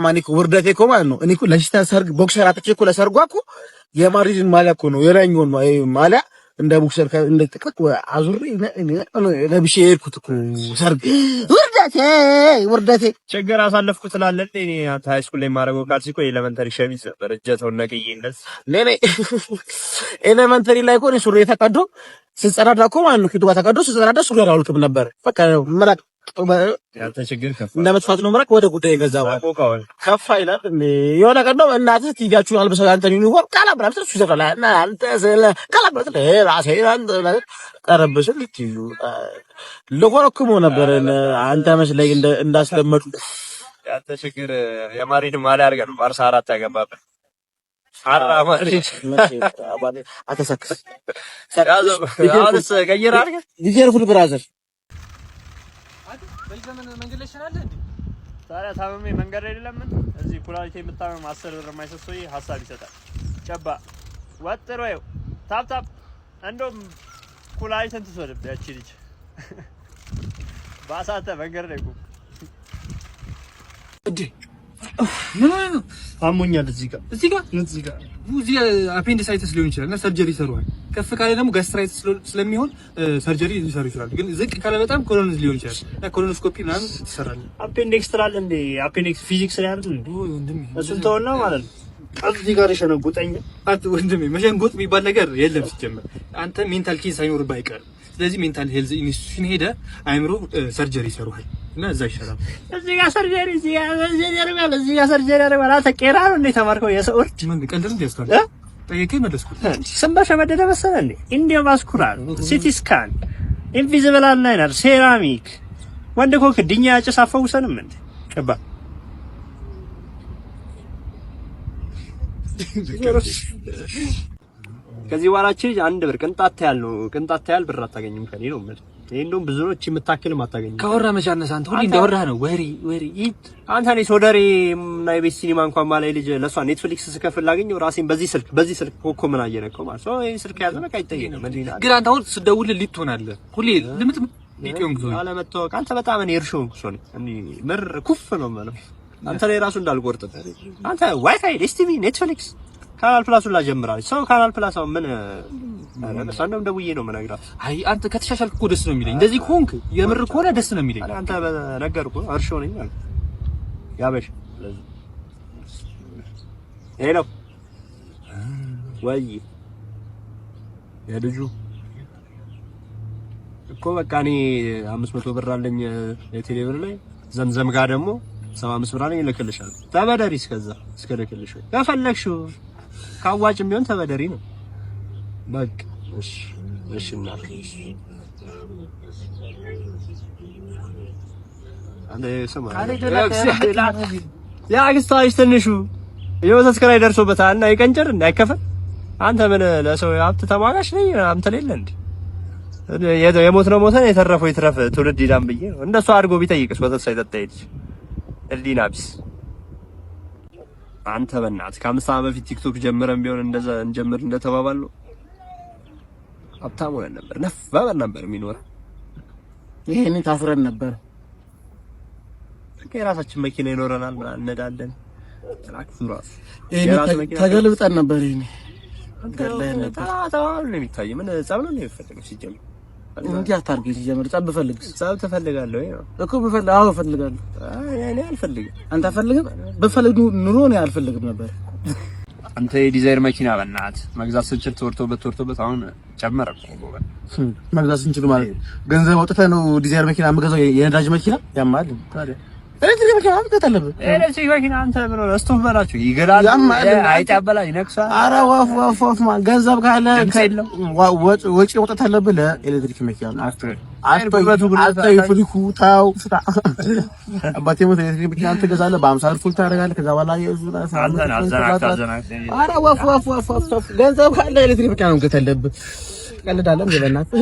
ማን እኮ ውርደቴ እኮ ማለት ነው። እኔ እኮ ለሽታ ሰርግ boxer አጥቼ እኮ ለሰርጓ እኮ የማድሪድን ማሊያ እኮ ነው የላይኛውን ማሊያ እንደ boxer እንደ ጥቅጥቅ አዙሬ ለብሼ የሄድኩት እኮ ሰርግ። ውርደቴ ውርደቴ። ችግር አሳለፍኩ ትላለህ። እኔ አንተ high school ላይ የማደርገው ካልሲ እኮ elementary ሸሚዝ ነበር። እጀተውን ነቅዬ እንደዚህ። ለኔ elementary ላይ እኮ እኔ ሱሪ ተቀዶ ስጸዳዳ እኮ ማለት ነው ፊቱ ጋር ተቀዶ ስጸዳዳ ሱሪ አላውልቅም ነበር። በቃ መራቅ ያንተ ችግር ከፋ። እንደ መጥፋት ነው መራቅ ወደ ጉዳይ ገዛ ከፋ ይላል። የሆነ ቀን ነው እናትህ ቲቪያችሁን አልብሰው ያንተን ዩኒፎርም ቃላ ብላ እሱ ይዘፍናል። አንተ ስለ ቃላ ብላ ራሴ ቀረብስል ቲቪው ልኮረኩሞ ነበር። አንተ መስለኝ እንዳስለመዱ። ያንተ ችግር የማሪን ማሊያ አድርገህ ነው ባርሳ አራት ያገባብህ። አራ ማሪን አተሰክስ አሁንስ ቀይር አድርገህ be careful, brother። መንገድ ላይ ይሻላል እንዴ? ታዲያ ታምሜ መንገድ ላይ ለምን እዚህ ኩላሊቴ የምታመም 10 ብር የማይሰጥ ሰውዬ ሀሳብ ይሰጣል። ጨባ ወጥሮ ይኸው tap tap እንደውም ኩላሊትን ትውሰድብህ ያቺ ልጅ ባሳተ መንገድ ላይ ቁም። እንዴ ምን ሆነህ ነው? አሞኛል እዚህ ጋር። እዚህ ጋር? እዚህ ጋር። እዚህ appendicitis ሊሆን ይችላል እና surgery ይሰሩሃል። ከፍ ካለ ደግሞ gastritis ስለሚሆን surgery ሊሰሩ ይችላሉ። ግን ዝቅ ካለ በጣም colon ሊሆን ይችላል እና colonoscopy ምናምን ትሰራለህ። Appendix ትላለህ እንዴ? Appendix ፊዚክስ ላይ አይደል እንዴ? ወንድሜ። እሱን ተወና ማለት ነው። እዚህ ጋር የሸነጎጠኝ። አት ወንድሜ፣ መሸንጎጥ የሚባል ነገር የለም ሲጀመር። አንተ mental case ሳይኖርብህ አይቀርም። ስለዚህ mental health institution ሄደህ አይምሮ surgery ይሰሩሃል እና እዛ ይሻላል። እዚህ ጋር surgery፣ እዚህ ጋር surgery ያደርጋል፣ እዚህ ጋር surgery ያደርጋል። አንተ ቄራ ነው እንዴ የተማርከው? የሰው እርድ። ምን ቀልድ እንዴ ያስተዋል? ጠየቀኝ መለስኩት። ስም በሸመደደ መሰለህ እንዴ? Endovascular፣ CT scan፣ invisible aligner፣ ሴራሚክ። ወንድ ኮክ ድኛ ጭስ አፈውሰንም እንዴ? ጨባ። ከዚህ በኋላ እቺ ልጅ 1 ብር ቅንጣት ያህል ነው ቅንጣት ያህል ብር አታገኝም ከኔ ነው የምልህ። ይሄ እንደውም ብዙ ነው። እቺ የምታክልም አታገኝም። ካወራ መቼ አነሰ? አንተ ሁሌ እንዳወራህ ነው። ወሬ ወሬ። አንተ እኔ ሶደሬ እና የቤት ሲኒማ እንኳን ማላይ ልጅ ለእሷ ኔትፍሊክስ ስከፍል ላገኘው ራሴን በዚህ ስልክ ኮኮ ምን አየነከው ማለት ነው። ይሄን ስልክ ያዘ በቃ አይጠየቅም። ግን አንተ አሁን ስደውልህ ሊጥ ትሆናለህ። ሁሌ ልምጥ ሊጥ ሆንክ ሰው። አለመታወቅ አንተ በጣም እኔ እርሾ ሆንኩ ሰው ነኝ። እኔ ምር ኩፍ ነው የምለው። አንተ ላይ ራሱ እንዳልቆርጥ አንተ WiFi፣ DSTV፣ Netflix፣ Canal Plus ሁላ ጀምራለች። ሰው Canal Plus አሁን ምን ኧረ እንደውም ደውዬ ነው የምነግራት። አይ አንተ ከተሻሻልክ እኮ ደስ ነው የሚለኝ። እንደዚህ ከሆንክ የምር ከሆነ ደስ ነው የሚለኝ። አንተ በነገርኩህ እርሾ ነኝ ማለት ያበሽ። Hello ወይ የልጁ እኮ በቃ እኔ 500 ብር አለኝ የቴሌ ብር ላይ፣ ዘምዘም ጋር ደግሞ 75 ብር አለኝ፣ እልክልሻለሁ። ተበደሪ እስከዛ እስከ እልክልሽ ከፈለግሽው ካዋጭም ቢሆን ተበደሪ ነው። በቃ እሺ እሺ እናቴ አንተ ስማ የአክስቷ ልጅ ትንሹ የወተት ኪራይ ደርሶበታል እና ይቀንጨር እንዳይከፈል አንተ ምን ለሰው ሀብት ተሟጋች ነኝ አንተ ሌለ እንዴ? የሞት ነው ሞተን የተረፈው ይትረፍ ትውልድ ይዳን ብዬ ነው። እንደሱ አድርጎ ቢጠይቅስ ወተት ሳይጠጣ ሄድች ህሊና ቢስ አንተ። በእናትህ ከ5 ዓመት በፊት ቲክቶክ ጀምረን ቢሆን እንደዛ እንጀምር እንደተባባልነው ሀብታም ሆነን ነበር። ነፍ በል ነበር የሚኖረው። ይሄን ታፍረን ነበር። በቃ የራሳችን መኪና ይኖረናል ምናምን እንነዳለን። ትራክቱ ራሱ ይሄን ተገልብጠን ነበር። ይሄን ገለህን ነበር። ተባብሎ ነው የሚታይ። ምን ጸብ ነው የሚፈልገው ሲጀምር? እንዲህ አታርገኝ። ሲጀምር ጸብ ብፈልግስ? ጸብ ትፈልጋለህ ወይ ነው? እኮ ብፈልግ አዎ እፈልጋለሁ። አይ እኔ አልፈልግም። አንተ አፈልግም? ብፈልግ ኑሮ እኔ አልፈልግም ነበር። አንተ የዲዛይር መኪና በእናትህ መግዛት ስንችል ተወርቶበት ተወርቶበት አሁን ጨመረ እኮ። መግዛት ስንችል ማለት ገንዘብ አውጥተህ ነው ዲዛይር መኪና የምገዛው? የነዳጅ መኪና ያማል። ታዲያ ኤሌክትሪክ መኪና መግዛት አለብህ። ኤሌክትሪክ መኪና አንተ ምን ሆነህ ስቶቭ በላችሁ ይገላል፣ አይጥ ያበላል፣ ይነክሳል። ኧረ ወፍ ወፍ ወፍ ገንዘብ ካለ ወጪ መውጣት አለብህ ለኤሌክትሪክ መኪና። አስተይ ፍሊኩ ታው ፍታ አባቴ ሞት ኤሌክትሪክ መኪና ትገዛለህ፣ በ50 ብር full ታደርጋለህ። ከዛ በኋላ ኧረ ወፍ ወፍ ወፍ ወፍ ገንዘብ ካለ ኤሌክትሪክ መኪና መግዛት አለብህ። ትቀልዳለህ በእናትህ።